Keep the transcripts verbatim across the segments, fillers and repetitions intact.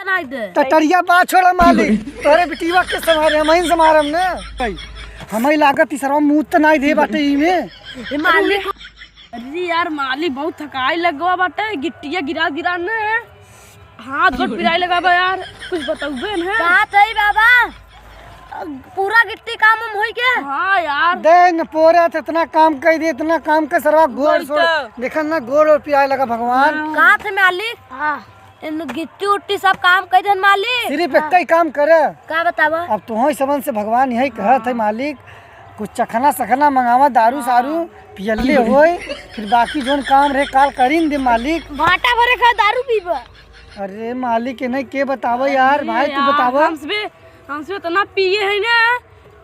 नाई दे। टटरिया बा छोड़ा मालिक, तोरे बिटिया के संभारे, हमही संभारम ने। हमही लागत ई सरवा मूत त नाई दे बाटे ई में। ए मालिक, अरे यार मालिक बहुत थकाई लगवा बाटे, गिट्टिया गिरा गिरा ने हाथ गोड़ पिराई लगा बा यार, कुछ बतौबे न। का तई बाबा? पूरा गिट्टी काम हम होई के? हाँ यार। दे न पोरा त इतना काम कइ दे, इतना काम के सरवा गोड़ वही सोड़। तो। देखन ना गोड़ ओड़ पिराए लगा भगवान। हाँ। का थे मालिक? हाँ। इन गिट्टी उट्टी सब काम कइ देन मालिक। सिर्फ हाँ। एक ही काम करे। का बतावा? अब तुहई सबन से भगवान यही कहत है मालिक, कुछ चखना सखना मंगावा, दारू सारू पियले होई, फिर बाकी जोन काम रहे काल करीन दे मालिक। भाटा भरे खा दारू पीबा। अरे मालिक, इन्हें के बतावा यार, अरे भाई तू यार, बतावा। हमसे भी, हमसे इतना पिए है ना,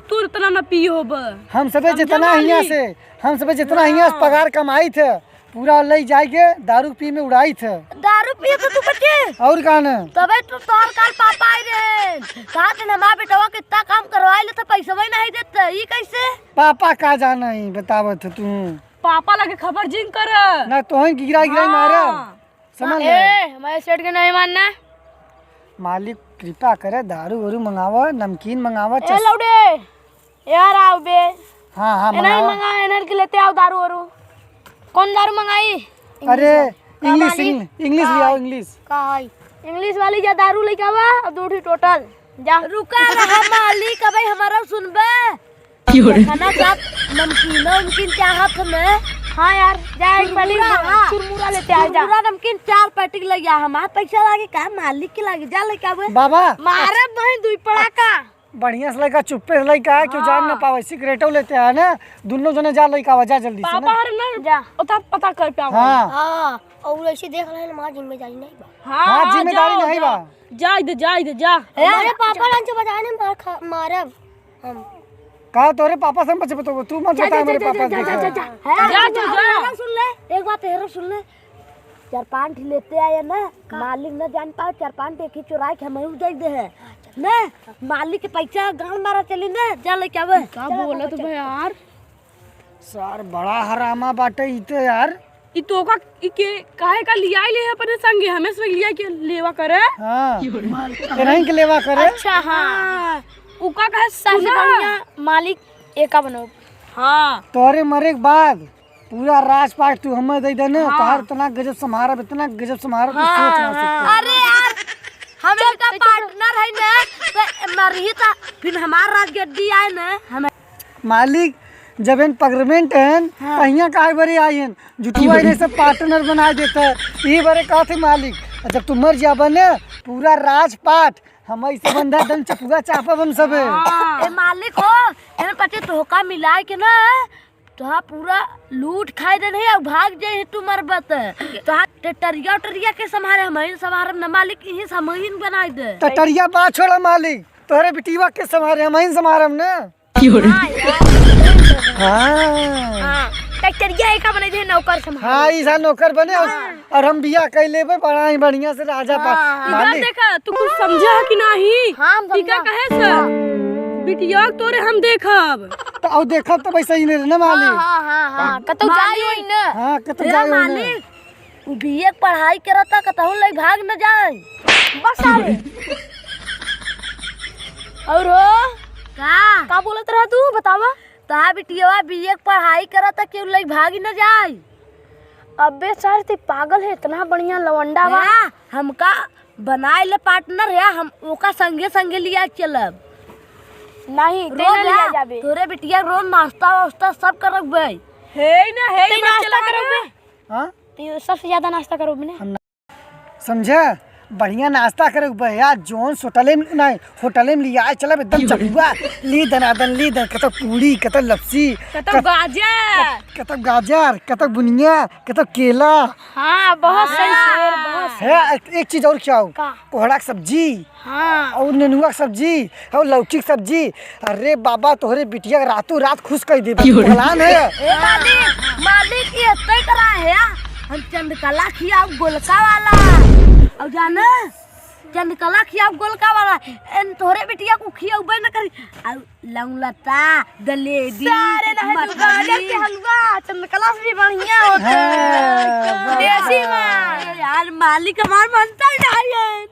तू इतना ना पिए होब। हम सबे समझा जितना हियाँ मालिक? से, हम सबे जितना हियाँ से हाँ। पगार कमाई थे, पूरा लई जाइके दारू पी में उड़ाई थे। दारू पिए थे तू बच्चे? और का न? तबे तो तोहर काल पापा आई रहे। कहा थे हमार बेटवा कितना काम करवाई लेते, पैसवा ही नहीं देते, ई कैसे? पापा का जाना ही बतावत है तू। पापा लगे खबर जिन कर। ना तोहन गिरा गिरा हाँ। मारा। समझ ए, ले। हमारे सेठ के नहीं मानना। मालिक कृपा करे, दारू वारू मंगावा, नमकीन मंगावा, ए चस- लौड़े, यार आओ बे। हाँ, हाँ, एनर मंगावा। मंगा, एनर के लेते आओ दारू वारू। कौन दारू मंगाई? अरे, English वाली। English, English ले आओ, English। का है? English वाली जा दारू लेके आवा, अब दो ठी total। जा। रुका रहा मालिक, अबे हमारा सुनबे। खाना साथ नमकीन उमकीन चाहत हमें। हाँ यार, जा एक पहले चुरमुरा, हाँ। चुरमुरा लेते आ जा। चुरमुरा नमकीन चार packet लग गया, हमार पैसा लागे का, मालिक के लागे, जा लेके आवे। बाबा। मारे बहिन दुई पड़ाका। बढ़िया से लइका, चुप्पे से लइका, क्यों जान ना हाँ। पावे, सिगरेटो लेते हैं ना, दोनों जने जा लइका आवा, जा जल्दी से पापा ना। हर ना जा। ओता पता कर पावे। हाँ। हाँ, और ऐसे देख रहे हैं, हमार जिम्मेदारी नहीं बा। हाँ, हाँ, हाँ, जिम्मेदारी जाओ, नहीं जाओ। बा। जाए दे, जाए दे, जा। ए, अरे पापा लान से बजाने मार खा, मारब। हम। का तोरे पापा से हम बचे बताओ, तू मत जा, बता जा, मेरे जा, पापा जा, से जा, देखा। जा, जा। जा, जा, जा। मेरा सुन ले, एक बात हेरो सुन ले। चार पाँच लेते आए ना, का? मालिक न जान पाओ, चार पाँच एक ही चुराए के हम दे दे है। ना, मालिक के पैसा गाँव मारा चली ना, जा लेके आवे। का बोलत बा यार? सार बड़ा हरामा बाटे ई तो यार। ई तो का, ई के, काहे का लियाई ले अपने संगे, हमें से लिया के लेवा करे? हाँ। तेरही के लेवा करे? अच्छा, हाँ। हाँ। उ का कहे, सास सुना? बढ़िया मालिक एका बनो। हाँ। तोरे मरे के बाद पूरा राजपाट तू हमें दे देने, हाँ। तोहार इतना गजब समारब, इतना गजब समारब, तू हाँ, सोच ना हाँ। सकते। अरे यार, हम चुप, इनका चुप। Partner है ना, तो मरही तो फिर हमार राजगद्दी आए ना, हम मालिक, जब इन पगरमेंट हन, हाँ। तहिया काहे बरे आई हन? जुटुआ इन्हें सब partner बना देता है। ई बरे कहत है मालिक, जब तू मर जाबा न, पूरा राजपाट हम ऐसे बंधा दन चपुआ चापब हम सब। हाँ। ए मालिक हो, एन पचे तोहका मिलाए के ना, तोहा पूरा लूट खाए दे नहीं, अब भाग जाए तू मरबत। तोहा टटरिया उटरिया के संभारे, हम ही संभारब न मालिक, इही से हम ही बनाए दे। टटरिया बा छोड़ा मालिक, तोहरे बिटिया के संभारे, हम ही संभारब न। हाँ, यार। हाँ। हाँ, ट्रैक्टरिया एका बने जे नौकर से हाँ, ई साल नौकर बने और, हाँ। और हम बियाह कइ लेबे, बड़ा ही बढ़िया से राजा पा-, हाँ, हाँ। मालिक। इधर देखा, तू कुछ समझा है कि नहीं? हाँ, हम ई का समझा। कहे से? हाँ। बिटिया तोरे हम देखब। तो और देखब तो वैसे ही नहीं ना मालिक। हाँ, हाँ, हाँ, हाँ। कतौ मालिक। जाई होई ना। हाँ, कतौ ए जाई होई ना। मालिक। उ बीए के पढ़ाई करता, कतहूँ लई भाग न जाए। बस आवे। और हो? का? का बोलत रहा तू, बतावा? तोहार बिटियवा बीए के पढ़ाई करता, केहू लई भाग न जाए। अबे सर, ते पागल है, इतना बढ़िया लवंडा बा। हाँ, हमका बनाए ले partner है, हम ओका संगे संगे लिया चलब। नहीं, ते रोज ना लिया है, जाबे। तोरे बिटिया रोज नाश्ता वास्ता सब करब बे। हे ना, हे ते ना नाश्ता चला करब ना। बे। हाँ? तो ये सबसे ज्यादा नाश्ता करो मैंने। हम ना-, समझे? बढ़िया नाश्ता करे के बा यार, जोन होटले में, नहीं, होटले में लिया चलब एकदम चपुआ, ली दनादन, ली दन, कतौ पूरी, कतौ लपसी, कतौ कत-, गाजर। कत-, कतौ गाजर, कतौ बुनिया, कतौ केला। हाँ, बहुत सही हाँ। शेर, बहुत सही। है, एक, एक चीज और खियाओ। का? कोहड़ा के सब्जी। हाँ। और नेनुआ के सब्जी, और लौकी के सब्जी। अरे बाबा, तोहरे बिटिया के रातों रात खुश कर देबे। क्यों रे? पगलान है। ए मालिक, मालिक, ये तय करा है। हम चंद्रकला खियाओ गोलका वाला। और जाने, चंद्रकला खियाओ गोलका वाला। एन तोहरे बिटिया को खियाओ बे न करी। और लौंग लता, जलेबी, सारे रहे तू मठरी। गाजर के हलवा, चंद्रकला से भी बढ़िया होता है। हाँ, देसी माल। अरे यार, मालिक हमार मनता ही नहीं है।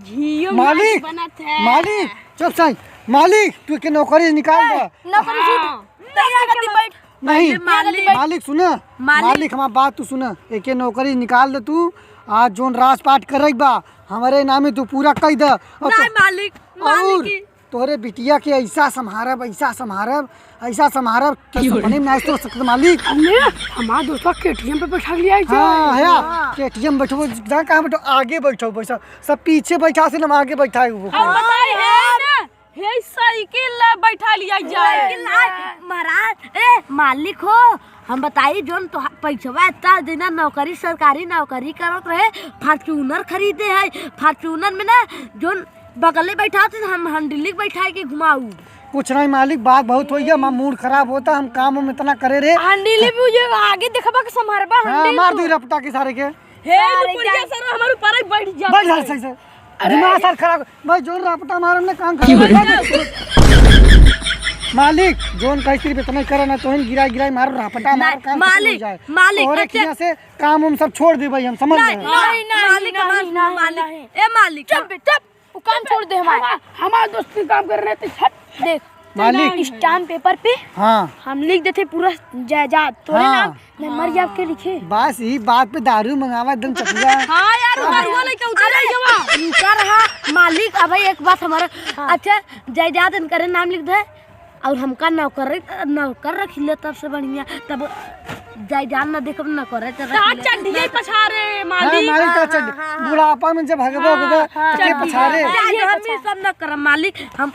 घियो मालिक, बनत है। मालिक, चुप साई। मालिक, तू एके नौकरी निकाल दे। नौकरी छूट। हाँ। तैयार कर दी, बैठ। नहीं, मालिक। मालिक, सुना। मालिक। मालिक, हमार बात तू सुना। एके नौकरी निकाल दे तू। आज जोन राजपाट करे के बा, हमरे नामे तू पूरा कई दे। और नहीं, तो-, मालिक, और मालिक ही। तोहरे बिटिया के ऐसा संभारब, ऐसा संभारब, ऐसा संभारब कि सपने में नाहीं सोच सकत मालिक। हमने हमार दोस्तवा के टी एम पे बैठा लिया है। हाँ, है। हाँ। के टी एम बैठो, जा कहाँ बैठो, आगे बैठो, बैठो। सब पीछे बैठा से, हम आगे बैठा है वो। हम बताई है ना, हे साइकिल ला बैठा लिया जाए। साइकिल ला, महाराज, ए, मालिक हो, हम बताई, जोन तो पैसवा इतना देना, नौकरी, सरकारी नौकरी करत रहे, Fortuner खरीदे है। Fortuner में ना, जोन बगले बैठा थे, हम हैंडलिक बैठा के घुमाऊ। कुछ नहीं मालिक, बात बहुत होई गया, हमार मूड खराब होता, हम काम में इतना करे रे। हैंडलिक भी ये आगे देखबा के संभारबा, हाँ, हैंडलिक मार को। दी रपटा के सारे के। हे, सारे दुपहरिया क्या? सर, हमारे ऊपर ही बैठ जा। बैठ जा सही से। अरे। दिमाग सर खराब। भाई, जोन रापटा मारन ने काम खराब कर दे। मालिक, जोन कही सिर्फ इतना ही करे ना, तो हम गिराई गिराई मारो, रापटा मारो, नहीं, काम खत्म हो मालिक, जाए। मालिक, तोहरे अच्छा। खिया से काम हम सब छोड़ दे भाई, हम समझ नहीं, गए। नहीं, नहीं, मालिक, नहीं, हमार नहीं, मालिक। नहीं। ए मालिक। चुप बे, चुप। वो काम छोड़ दे हमारा। हमार, हमार दोस्त के काम कर रहे थे, छट। देख, मालिक। Stamp paper पे हाँ। हम लिख देते पूरा जायदाद, तोरे हाँ। नाम, नंबर ये आपके लिखे। बस यही बात पे दारू मंगावा एकदम चकुआ। हाँ यार, अरे, दारुआ लेके उतर अरे, गया। रुका रहा मालिक, अब एक बात हमारा, हाँ। अच्छा, जायदाद इनकरे नाम लिख दे और हमका नौकर, नौकर रख ले तब से बढ़िया, तब जायदाद ना देखब, नौकर रख का ले। चड्डी पछारे हाँ, मालिक। मालिक का हाँ, चड्डी। हाँ, हाँ, हाँ। बुढ़ापा में जब हगबो हाँ, हगबो, हाँ, तो के चड्डी पछारे? पछारे। हम ही सब ना करब मालिक, हम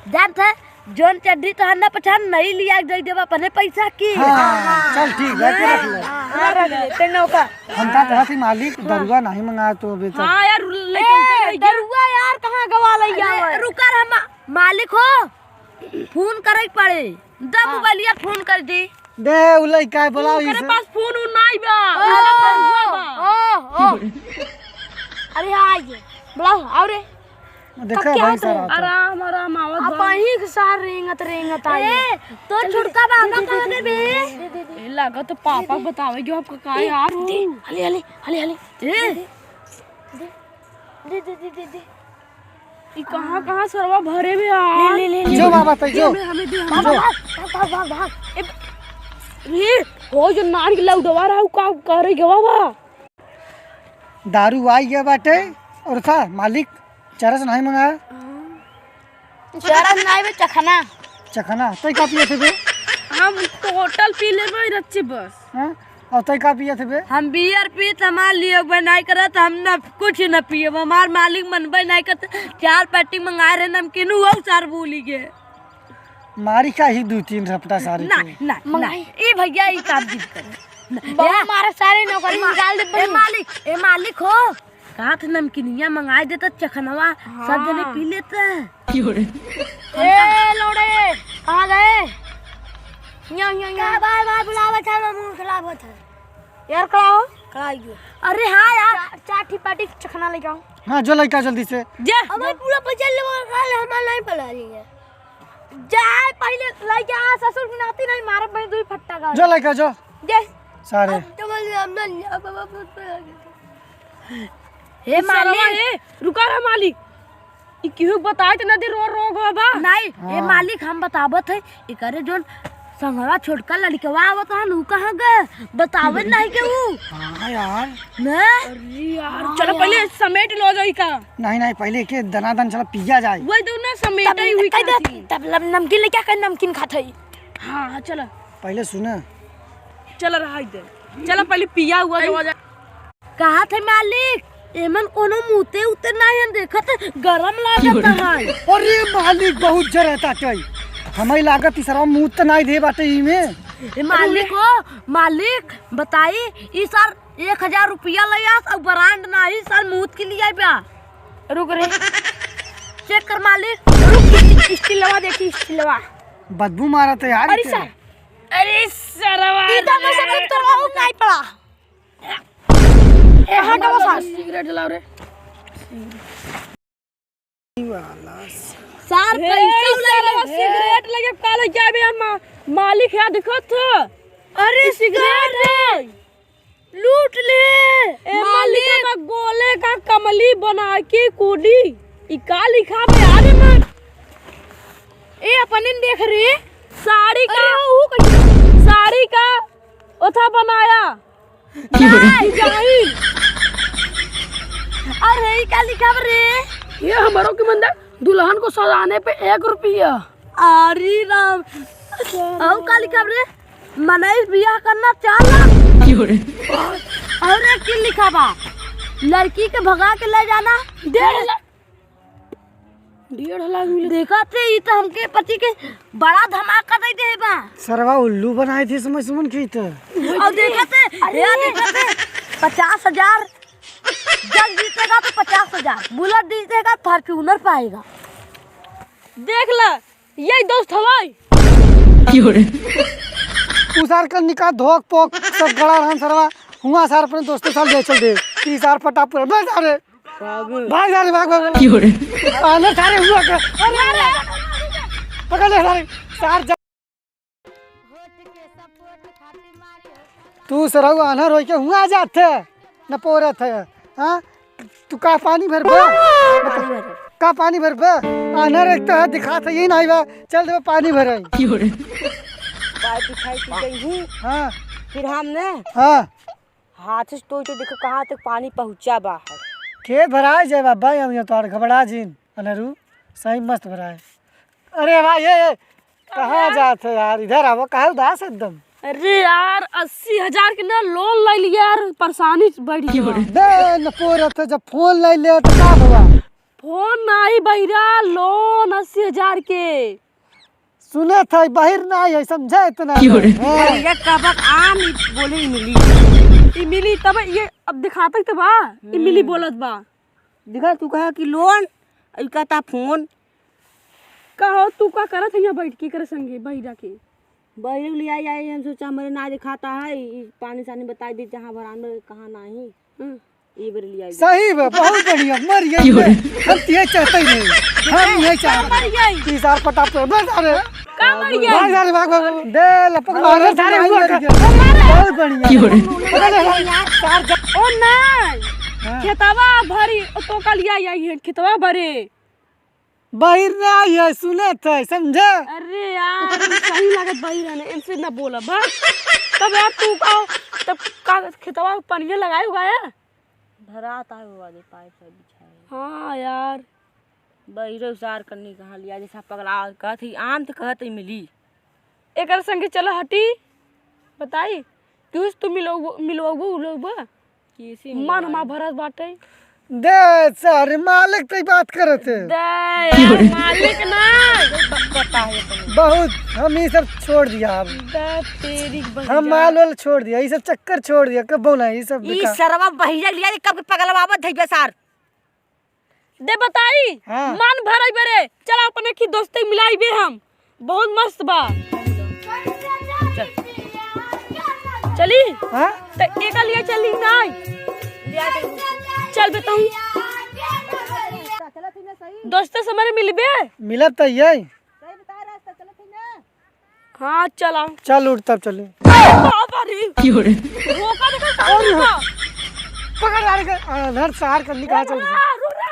जानत है, जोन चड्डी तोहार ना पछान नहीं लिया के दे देब अपने पैसा की। हाँ, हाँ, चल ठीक बा, के रख ले। हाँ, रख ले, ते नौका। हम का कहत ही मालिक, हाँ। दरुआ नहीं मंगा तो अबे तक। हाँ यार, लेके ए, उतर गया। दरुआ यार, कहाँ गवा लइया अरे, हुआ है? रुका रहा मा-, मालिक हो, फोन करे के पड़े। द हाँ। मोबाइलिया फोन कर दे। दे, उ लइका है, बोलाओ उनकरे इसे। पास फोन उन नाई बा। ओ, उनका दरुआ बा। ओ, ओ। अरे हाँ, ये। बुलाओ, आओ रे। देखा कब क्या भाई होता है? सारा आता। आराम, आराम, आवत अब बा। वहीं के सार रेंगत, रेंगत आई। ए, तो दे, दे, छुटका बाबा दे, दे, कहाँ दे, गए बे? दे, दे, दे। ए, लागत तो पापा दे, दे। बतावे जो आपका का ए, यार हो। दे, हले, हले, हले, हले। ए। दे, दे, दे, दे, दे। ई कहाँ, कहाँ सरवा भरे बे यार? ले, ले, ले, ले। जो बाबा, तै जो। हमें, हमें दे, हमें बाबा, दे। भाग, भाग, भाग, भाग, भाग। ए, रे, हो जो नान के लौडवा रहा, उ का करे गवा बा? दारू आई गया बाटे, और का मालिक चरस नहीं मंगाया? चरस नहीं बे, चखना। चखना? तै का पिए थे बे? हम टोटल पी लेबे रच्चे बस। हाँ? और तै का पिए थे बे? हम बियर पीत, हमार लिए बे नहीं करत, हम न कुछ न पियब, हमार मालिक मनबे नहीं करत। चार पट्टी मंगाए रहे नमकीन, वो सार भूली गए। मारी का ही दू तीन रपटा सारे ना, के। ना, ना। मंगाई। ई भैया, ई काम जिद करे। ना, बहुत या। मारा सारे नौकरी ए मा-, निकाल दे ए बहू। मालिक, ए मालिक हो, का त नमकीनिया मंगाए देता चखनवा, सब हाँ। जने पी लेता। क्यों रे? ए लोड़े, कहाँ गए? यहाँ, यहाँ, यहाँ। का बार बार बुलावत है, मैं मूड खराब होत है। यार, खड़ा हो। खड़ा हो। अरे हाँ यार। चा-, चार ठी पार्टी चखना लेके आओ। हाँ, जो लइका जल्दी से। जा। हमारे पूरा बजल लेवल काल हमारे नहीं पला लिए। जाए पहले लइका आ, ससुर के नाती नहीं मारब भाई, दुई फट्टा का। जो लइका जो। जे। सारे। अब तो बोल, हम ना, अब, अब, अब, अब, हे ई सरवा मालिक। ए, रुका रहा मालिक। ई केहू बताए त ना दे रो, रो गो बा। नहीं, ए हाँ। मालिक, हम बतावत है, एकरे जोन संगवा छोटका लड़कवा आवत हन, उ कहाँ गए? बतावे नहीं के उ। हाँ यार। ने? अरे यार, हाँ चलो यार। पहले समेट लो जाई का। नहीं, नहीं, पहले के दनादन चलो पिया जाए। वही तो ना समेट तब ही हुई कह दे, खाती। तब लब-, नमकीन लेके आ, कहीं नमकीन खात है। हाँ, हाँ, चलो। पहले सुना। चलो रहा दे। चलो पहले पिया हुआ जो हो जाए। कहा थे मालिक, एमन कोनो मूते उते नाही हन, देखत गरम लागत हमार। अरे मालिक, बहुत जरत आटे। हमें लागत ई सरवा मूत नाही दे बाटे ई में। ए मालिक हो, मालिक, बताई, ई सर एक हजार रुपया ले आस और ब्रांड नाही सर मूत के लिए आइबा। रुक रे। चेक कर मालिक, रुक, स्टीलवा देखी, स्टीलवा। बदबू मारत है यार अरे इसे। सर, अरे सरवा ई तो रे। मैं सब तो रहू नाही पड़ा। ए, कहाँ का बसा? सिगरेट जलाओ रे। सार हे, पैसा उलाई सरवा ले। सिगरेट लगे काले जाबे हम मा-, मालिक है देखो तो। अरे ई सिगरेट सिगरेट है। लूट ले। ए, मालिक। मालिक का गोले का कमली बना के कूदी। ई का लिखा बे यार एमन? ए, अपने न देख रे। साड़ी का, अरे, ऊ कइसे? साड़ी का ओथा बनाया। की हो रे? Design। अरे, ई का लिखा बे रे? ये हमरो के मंदिर, दुल्हन को सजाने पे एक रुपया। अरे राम, अउ का लिखा बे रे? मनई बियाह करना चार लाख। की हो रे? अउर एक चीज लिखा बा, लड़की के भगा के ले जाना डेढ़ लाख। डेढ़ लाख मिले। देखा थे, ई तो हमके पति के बड़ा धमाका दे दे बा। सरवा उल्लू बनाए थे समझ सुमन की तो। अउर देखा थे, अरे। या देखा थे, पचास हजार, जग जीतेगा तो पचास हजार, Bullet जीतेगा Fortuner पाएगा। देख ला, यही दोस्त हवाई। की हो रे? उ सार का निका धोक पोक सब गड़ा रहन सरवा। हुआ सार अपने दोस्तों साल दे चल दे। ई सार फटा पूरा। भाग सारे। भाग सारे, भाग, भाग, भाग। की हो रे? आने सारे हुआ का। अरे, अरे, पकड़ ले सारे। सार जा। तू सरऊ आन्हर होइके हुआ जात है, न पोरत है, हाँ? तू का पानी भरबे? पानी भरे। का पानी भरबे? आन्हर एक तो है, दिखात है, यही नहीं बा। चल देबे पानी भरे। की हो रे? पाइप बिछाई की गई हूँ। हाँ। फिर हमने हाँ। हाथ से टोई तो देखो कहाँ तक पानी पहुँचा बा है। खेत भराए जाए बाबा, हम ये तोहर घबरा जिन, अनरू, सही मस्त भराए। अरे भाई, ये, ये, कहाँ जात है यार? इधर आवो, काहे उदास एकदम? अरे यार, अस्सी हजार के ना loan ले लिया यार, परेशानी बढ़ गई। बे, न पोरत है, जब phone ले ले तो का हुआ? Phone नहीं बहिरा, loan अस्सी हजार के। सुने थे, बहिर ना आई, समझे इतना की हो रे? हाँ। अरे, ये कबक आम ई बोले ई मिली। ई मिली तब ये अब दिखाते तो बा, ई मिली हम्म। बोलत बा। दिखा, तू कहा कि loan, ई कहता phone। का हो, तू का करत है यहाँ बैठ के, करे संगे, बहिरा के? बहिरा के लिया आई, हम सोचा हमरे ना दिखाता है, ई पानी सानी बताई दे, जहाँ भरान में, कहाँ नाही। हम्म। ई बेर लिया आई। सही बा, बहुत बढ़िया, मर गई की हो रे? बे। हम तो ये चाहते ही नहीं, हम ये चाहते मर गई। तीस हजार पटा पे, बस, अरे। का मर गई? भाग, अरे, भाग, भाग, भाग। दे, लपक मारे, सारे हुआ मर गया। बहुत बढ़िया। की हो रे? पकड़ ले, सार जा। ओ नहीं, हाँ। खेतवा भरी, ओ तो का लिया आई है, खेतवा भरे। बहिर ना आई है, सुने थे, समझे? अरे यार, सही लागत बहिर है ना, इनसे ना बोला, बस। तब यार तू का, तब का खेतवा पानी लगाए हुआ है? भरात आए हुआ दे, पाइप सब बिछाए। हाँ यार। बहिरो सार करनी कहाँ लिया, जैसा पगला कहत ही, आम तो कहत ही मिली। एकर संगे चला हटी, बताई, क्यों तू मिलौबो, मिलौबो, उलौबो? किसी मन मिलवाई। हमार भरत बाटे। दे सारे मालिक तई बात करत है। दे यार, मालिक ना। पता है तुम्हें। बहुत, हम ये सब छोड़ दिया अब। दे तेरी हम बहिरा। माल वाल छोड़ दिया, ये सब चक्कर छोड़ दिया, कबो ना, ये सब ई बेकार। सरवा बहिरा लिया, ये कब के पगलवावत है बे सार। दे बताई, हाँ। मन भराई बरे, चला अपने की दोस्ती मिलाई बे हम, बहुत मस्त बा। चल। चली? हाँ? त एका लिए चली नाई? चल बे तू। दोस्त से हमारे मिलबे? मिलब त यही। हाँ, चल आओ। चल उठ तब चले। बाबा रे। की हो रे? धोखा देखा, कहाँ अरे, धोखा? पकड़ यार के, आ, घर सार कर निकाल चल। अरे, रुक रे।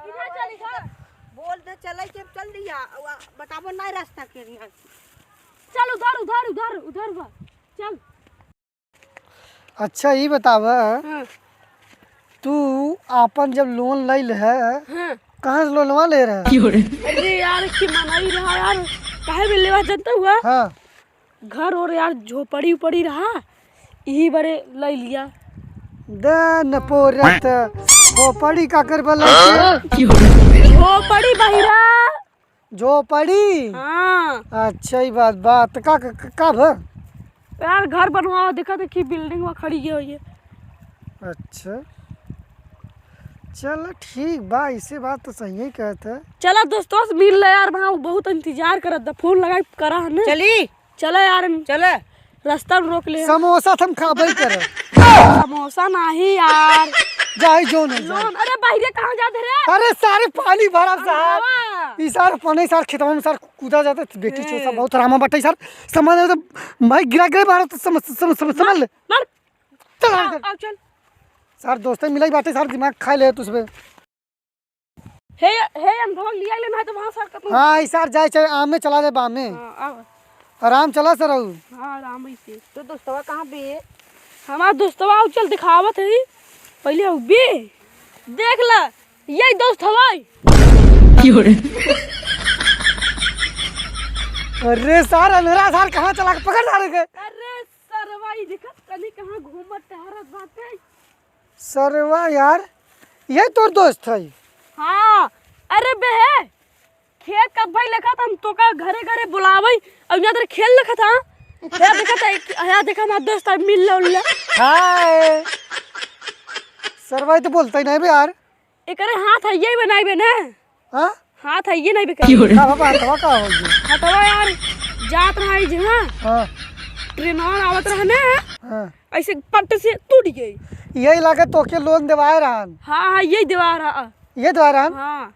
इधर चल, इधर। बोल दे, चले के चल दिया। अब बताबो ना रास्ता के यहाँ। चल उधर, उधर, उधर, उधर बा। चल। अच्छा, ई बतावा, हाँ। तू आपन जब loan लइल है, हाँ। कहाँ से लोनवा ले रहा? अरे यार, की मनई रहा यार, काहे में लेवा जनता हुआ? हाँ। घर और यार झोपड़ी उपड़ी रहा, यही बरे लइ लिया। दे न पोरत, झोपड़ी का कर बला? झोपड़ी बहिरा। झोपड़ी? हाँ। अच्छा, ई बात बा। त का, का, का, का भा? यार, घर बनवाओ, देखा देखी building वा खड़ी गई हुई है। अच्छा, चल ठीक बा, इसे बात तो सही ही कहत है। चला दोस्तों से मिल ले यार, वहाँ बहुत इंतजार करत बा, phone लगाई करा है ना। चली। चला यार, चला। रास्ता में रोक ले। समोसा त हम खाबे करे। समोसा नाही यार। जाई जोन है, जाई। लोन, अरे बहिरे कहाँ जात रे? अरे सारे पानी भरा साहब। हवा। ई सारे पानी सारे खेतवा में सारे कूदा जाते, बेटी ए। चोसा बहुत हरामा बाटे सार। समझ ले तो भाई गिरा गए मारो तो समझ, समझ, समझ, समझ ले। मार। चल, चल, चल। आओ, चल। सार दोस्त मिलाई बाटे सार दिमाग खा ले तुझ पे। हे, हे, हम धमक लिया ले, नहीं तो वहाँ से कतहूँ। हाँ, ई सार जाए चाहे आमे चला जाए बामे। हाँ, आव। आराम चला सरऊ। हाँ, आराम ही से। तो दोस्तवा कहाँ बे? हमार दोस्तवा आउ चल दिखावत है। पहले आउ बे। देख ला, यही दोस्त हवाई। अरे सार, अंधरा सार कहाँ चला के पकड़ डाले के? अरे सरवा, ई देखत तनी कहाँ घूमत टहरत बाटे। सरवा यार, ये तोर दोस्त है? हाँ, अरे बे है, खेत कब भाई लेखा था, हम तोका घरे घरे बुलावई, और यहाँ तेरे खेल लेखा था। यहाँ देखा था, यहाँ देखा हमारा दोस्त है, मिल लो, उल्ला। हाय। सरवा, ये तो बोलता ही नहीं बे यार। एकरे हाथ है, यही बनाई बे ना। हाँ? हाथ है, ये नहीं बे करी। का बाबा, हथवा का हो गया? हथवा यार, जात रहा है जी, हाँ। हाँ। ट्रेनवा आवत रहा ना। हाँ। ऐसे पट से टूट गई। यही लागे तोके लोन देवाए रहन। हाँ, हाँ, यही देवा रहा। ये देवाए रहन? हाँ।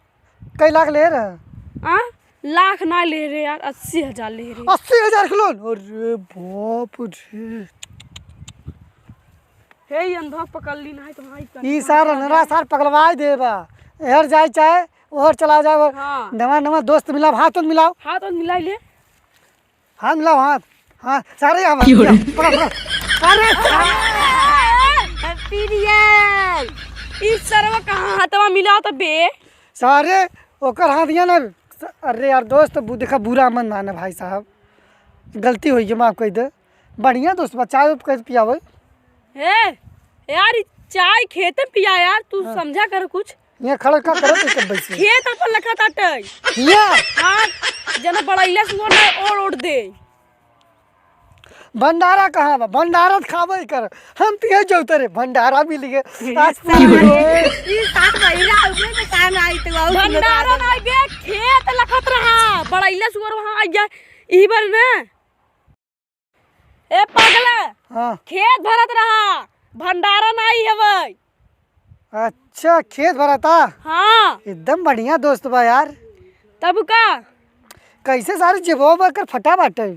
कई लाख ले रहे? हाँ? लाख ना ले रहे यार, अस्सी हजार ले रहे। अस्सी हजार के लोन? अरे बाप रे। हे, ई अंधवा पकड़ ली ना, तो भाई ई सार अंधरा सार पकड़वाए देबा। एहर जाए चाहे ओहर चला जाए। हाँ। नवा नवा दोस्त मिलाओ, हाथ तो मिलाओ। हाथ तो मिला ले। हाथ मिलाओ, हाथ। हाँ, सारे यहाँ क्यों रे? पकड़, पकड़। अरे, पीरियल। ई सरवा कहाँ हाथवा मिला तो बे? सारे, ओकर हाथ यहाँ ना। अरे यार दोस्त, बु-, देखा, बुरा मन माने भाई साहब, गलती होई है, माफ कर दे। बढ़िया दोस्त बा, चाय उप कर पियावे। ए, यार, ई चाय खेते पिया यार, तू हाँ। समझा कर कुछ। यहाँ खड़ा का करत है कब से? खेत अपन लखा ताटे। हिया? हाँ, जना बड़ैला सुअर ना ओड़ ओड़ दे। भंडारा कहाँ बा? भंडारा त खाबे कर। हम पिए जाऊ तरे, भंडारा मिल गए। आज पूरा ई सात महीना उसमें में काम आई तो आऊ भंडारा ना बे, खेत लखत रहा। बड़ैला सुअर वहाँ आ गया। ई बार ना। ए पगला, हाँ। खेत भरत रहा, भंडारा नाई हवै। अच्छा, खेत भरता? हाँ। एकदम बढ़िया दोस्त बा यार। तब का? कैसे सारे जेबवा में एकर फटा बाटे?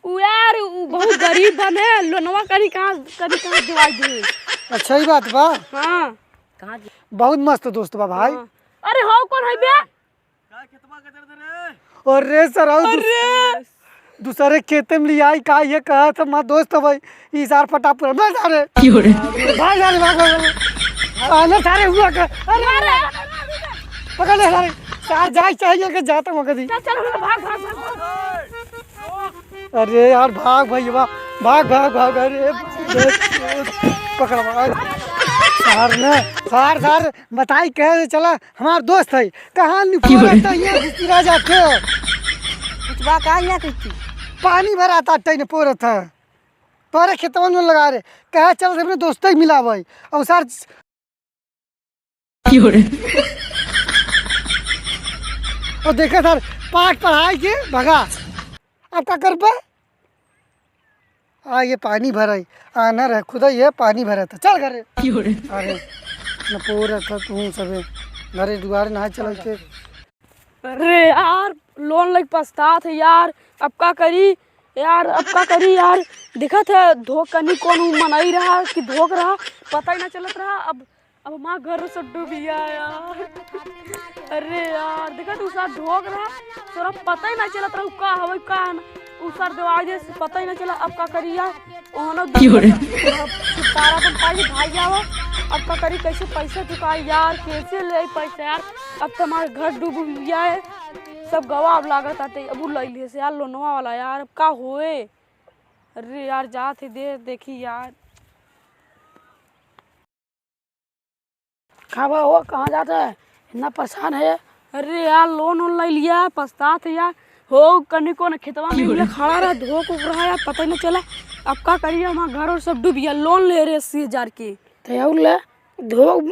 उ यार, उ बहुत गरीब बने, लोनवा करी कहाँ, करी कहाँ दिवाई दे। अच्छा, ई बात बा। हाँ। बहुत मस्त दोस्त बा भाई। हाँ। अरे हो कौन है बे? अरे सरऊ, दूस-, अरे! दूसरे खेते में लियाई का, ये कहा था, माँ दोस्त भाई, ई सार फटाफट, ना सारे। क्यों रे? भाग सारे, भाग, भाग, भाग। आ, ना सारे हुआ का, अरे, अरे, पकड़ ले सारे, सार जाए चाहिए कि जाता मौका दी। चल, चल, भाग, भाग, भाग, भाग। अरे यार, भाग भैया, भाग, भाग, भाग, अरे, पकड़, भाग। सार ने, सार, सार, बताई कहे चला, हमार दोस्त है, कहाँ निपोरत है यहाँ घुसी रह जाके? कुछ बा का यहाँ कहती? पानी भरा था, टैन पोरत है। तोरे खेतवन में लगा रे, कहे चल, अपने दोस्त ही मिलावे। और सार, और देखे सार, पाठ पढ़ाई के भगा। अब का करबे? आ, ये पानी भराई, आना रहे खुदा, ये पानी भरा था, चल घरे। क्यों रे? अरे, न पोर था तू सबे, घरे दुआरे ना चल के। अरे यार, लोन लग पछतात है यार, अब का करी यार, अब का करी यार? देखत है धोक कनी कौन उ मनई रहा कि धोक रहा, पता ही ना चलत रहा। अब अब हमार घर सब डूबिया यार। अरे यार, देखा तू साथ धोक रहा, तोरा पता ही ना चलत रहा, उ का हवे, का है ना। उ सर देवाई दे, पता ही ना चला, अब का करी यार? ओहनो छुटकारा अपन पाई भाई जावा, अब का करी, कैसे पैसा चुकाई यार, कैसे ले पैसा यार? अब तो हमार घर डूब गया है, सब गवा अब लागत आते, अब उ लैले से यार लोनवा वाला यार, अब का होए? अरे यार, जात ही दे, देखी यार। का बा हो, कहाँ जात है? इतना परेशान है। अरे यार, लोन वोन ले लिया, पछतात है यार। हो, कनी कौन खेतवा में ले खड़ा रहा, धोक उक रहा यार, पता ही नहीं चला। अब का करिए, हमार घर और सब डूब गया, लोन ले रहे अस्सी हजार के। तो यार ले, धोक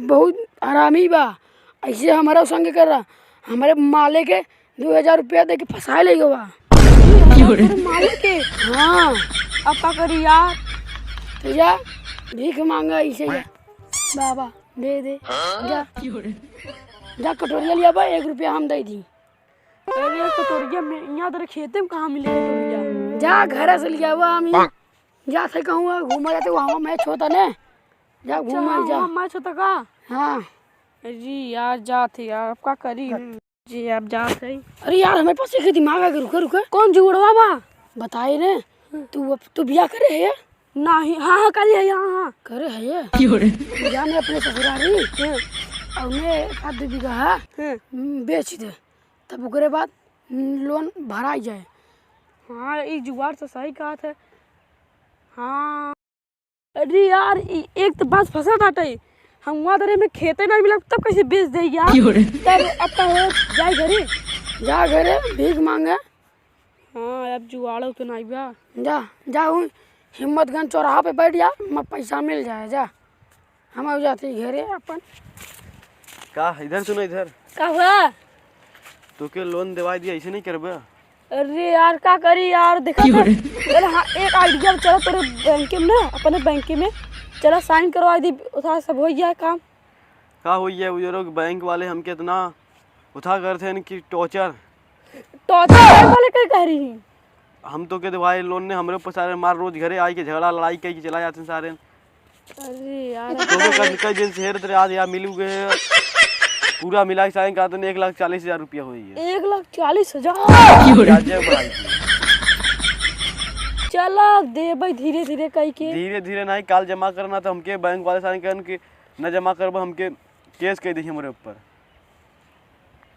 बहुत हरामी बा, ऐसे हमारा संग कर रहा। हमारे माले के दो हजार रुपया दे के फंसाए ले गवा। दो हजार रुपया माले के? हाँ। अब का करी यार? तो जा, भीख मांगा ऐसे जा। बाबा, दे दे। जा। जा कटोरिया लिया बा, एक रुपया हम दे दी। अरे कटोरिया में, यहाँ तेरे खेते में कहाँ मिले कटोरिया? जा घर से लिया हुआ हम ही। जा से कहूँ घूमा जाते, वहाँ मैच होता ने। जा घूमा जा। वहाँ मैच होता का? हाँ। अरे यार, जात है यार, अब का करी? जी, अब जात है। अरे यार, हमरे पास एक दिमाग आ गया, रुका, रुका। कौन जुगड़वा बा? बताए ने, तू अब, तू बियाह करे है? नाही, हाँ, हाँ, करे है, हाँ, हाँ। करे है ये? क्यों रे? जाने अपने ससुरारी, हाँ। और मैं एक आध बीघा है, हाँ। हम्म, बेच दे, तब ओकरे बाद, हम्म, लोन भराई जाए। हाँ, ई जुगाड़ तो सही कहत है। हाँ। अरे यार, ई एक तो बात फंसा बाटे, हम वहाँ तरे में खेते ना मिला, तब कैसे बेच दे यार? क्यों रे? तब अब का हो, जाए घरे। जा घरे, भीख मांगे। हाँ, अब जुआड़ो तो नहीं बा। जा, जा, उ हिम्मतगंज चौराहा पे बैठ जा, मैं पैसा मिल जाए, जा। हम आ जाते घरे अपन। का, इधर सुनो, इधर। का हुआ? तोके लोन देवाई दिया, ऐसे नहीं करबे? अरे यार, का करी यार, देखा क्यों तो रे? चल, हाँ, एक आइडिया, चलो तोरे बैंक में ना, अपने बैंक में, चलो साइन करवा दी, उधार सब हो गया काम। का हो गया, वो जो लोग बैंक वाले हमके इतना उठा करते हैं कि टॉर्चर। टॉर्चर बैंक वाले का कह रही? हम तोके देवाए लोन ने, हमरे ऊपर सारे मार, रोज घरे आई के झगड़ा लड़ाई कई के चला जाते हैं सारे। अरे यार। तो वो कई, कई दिन से हेरत रहे, आज यहाँ मिल गए। पूरा मिला के साइन का तो एक लाख चालीस हजार रुपया हो गया। एक लाख चालीस हजार? ब्याजे बढ़ाई के। चला देबै धीरे धीरे कई के। धीरे धीरे नहीं, काल जमा करना तो हमके बैंक वाले साइन कहन कि न जमा करबो, हमके केस कह दी हमरे ऊपर।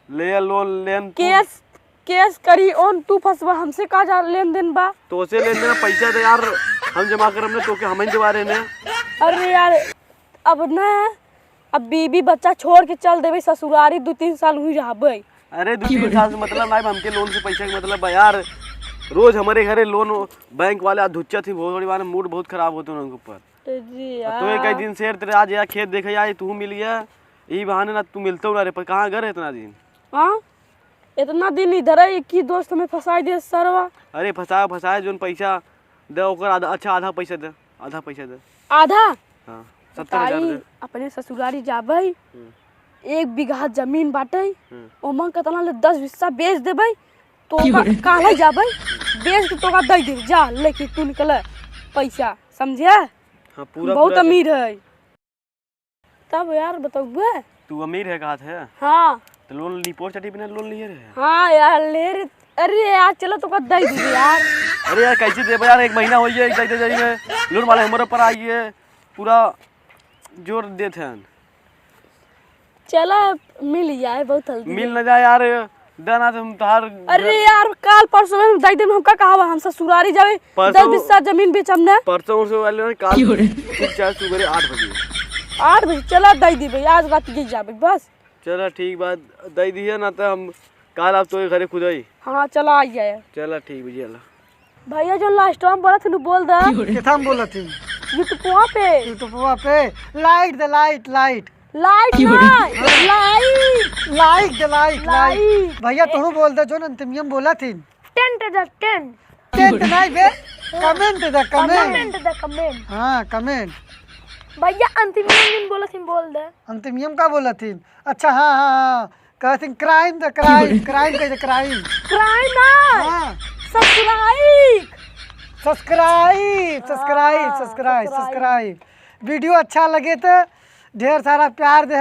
ले लोन लेन तू। केस, केस करी ओन तू फंसबा, हमसे का जा लेन देन बा? तोसे लेन देन, पैसा दे यार, हम जमा करब ने, तोके हम ही देवा रहे ने। अरे यार, अब ना, अब बीबी बच्चा छोड़ के चल देबे ससुरारी, दू तीन साल हुई रहबे। अरे, दू तीन साल से मतलब ना, हमके लोन से पैसा के मतलब बा यार। रोज हमरे घरे लोन बैंक वाले आ धुच्चा थी, बहुत बड़ी बात, मूड बहुत खराब होते हैं उनके ऊपर। ए जी तो ये यार। कई दिन से तेरे आज यहाँ खेत देखे आई, तू मिल गया, यही बहाने ना तू मिलते हो ना रे, पर कहाँ गए इतना दिन? हाँ, इतना दिन इधर है, एक ही दोस्त हमें फंसाई दे सरवा। अरे फंसाए, फंसाए, जोन पैसा दे ओकर आधा, अच्छा आधा पैसा दे, आधा पैसा दे। आधा? हाँ, सत्तर हजार बताई, दे। अपने ससुरारी जाबै, हम्म। एक बीघा जमीन बाटै, हम्म। ओमन कतना ले दस हिस्सा बेच देबै, तो क्यों ओका रे? काल्हे जाबै, बेच के तोका दे दे, जा लेके तू निकल पैसा, समझे? हाँ, पूरा, बहुत पूरा अमीर है। तब यार बतौबे। तू अमीर है कहत है? हाँ। तो लोन लिपोर चटी बिना लोन लिए रहे? हाँ यार, ले रे। अरे यार, चलो तो दे दीजिए यार। अरे यार, कैसे देबे यार, एक महीना हो गया, दे दे जाइए। लोन वाले हमारे ऊपर आइए, पूरा जोर देते हैं। चला, मिल जाए बहुत हल्दी मिल है। न जाए यार, देना तो हम तोहार अरे यार, काल परसों में दे देम, हमका कहा बा, हम ससुरारी जावे, परसों दस बीस साल जमीन बेचम ना। परसों उरसों वाले ना, काल क्यों रे? ठीक चाहे सुबेरे आठ बजे। आठ बजे, चला, दे देबे, आज रात के जाबे, बस। चला, ठीक बात, दे दिए ना, तो हम काल आप तो घरे खुद आई। हाँ, चला, आ जाए। चला, ठीक बा, चला। भैया, जो लास्ट में बोलत हन, बोल दा। केथा में बोलत हन? YouTube पे। YouTube पे। लाइट दे, लाइट, लाइट। लाइट ना, लाइट। लाइट दे, लाइट, लाइट। लाइट। भैया, ए- तोहू बोल दे, जो अंतिमियम बोलत हन। टेंट दे, टेंट। टेंट नहीं बे, कमेंट दे, कमेंट। कमेंट दे, कमेंट। हाँ, कमेंट। भैया, अंतिमियम जिन बोलत हन, बोल दे। अंतिमियम का बोलत हन? अच्छा, हाँ, हाँ, हाँ। कहत हन, क्राइम द क्राइम, क्राइम कह दे, क्राइम। क्राइम ना। हाँ। सब्सक्राइब। सब्सक्राइब, सब्सक्राइब, हाँ, सब्सक्राइब, सब्सक्राइब। सब्सक्राइब। वीडियो अच्छा लगे तो ढेर सारा प्यार दे।